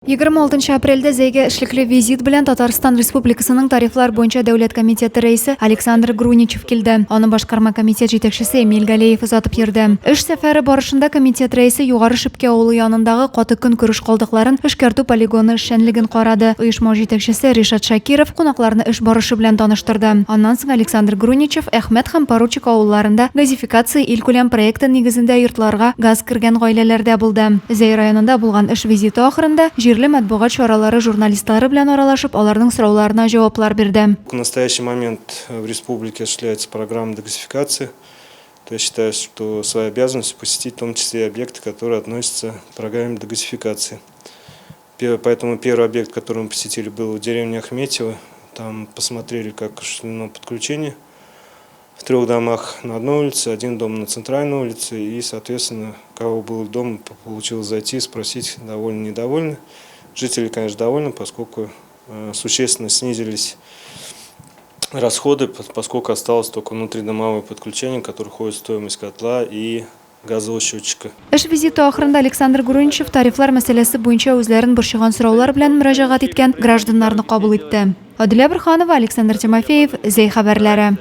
26 апрельдә Зәйгә эшлекле визит белән Татарстан Республикасының Тарифлар буенча дәүләт комитеты рәисе Александр Груничев килде. Аны башкарма комитет җитәкчесе Эмиль Галеев озатып йөрде. Эш сәфәре барышында комитет рәисе Югары Шепкә авылы янындагы каты көнкүреш калдыкларын эшкәртү полигоны эшчәнлеген карады. Оешма җитәкчесе Ришат Шакиров кунакларны эш барышы белән таныштырды. Аннан соң Александр Груничев Әхмәт һәм Поручик авылларында газификация илкүләм проекты нигезендә йортларга газ кергән гаиләләрдә булды. Зәй районында булган эш визиты ахырында җирле матбугат чаралары журналистлары белән аралашып, аларның сорауларына җаваплар бирде. В настоящий момент в республике осуществляется программа догазификации. То я считаю, что своей обязанностью посетить в том числе и объекты, которые относятся к программе догазификации. Поэтому первый объект, который мы посетили, был в деревне Ахметьево. Там посмотрели, как осуществлено подключение в трех домах на одной улице, один дом на центральной улице. И, соответственно, кого был дом, получилось зайти, спросить, довольны, недовольны. Жители, конечно, довольны, поскольку существенно снизились расходы, поскольку осталось только внутридомовое подключение, которое входит в стоимость котла и газового счетчика. Эш визиты ахырында Александр Груничев тарифлар мәсьәләсе буенча үзләрен борчыган сораулар белән мөрәҗәгать иткән гражданнарны кабул итте. Адилә Борһанова, Александр Тимофеев, Зәй хәбәрләре.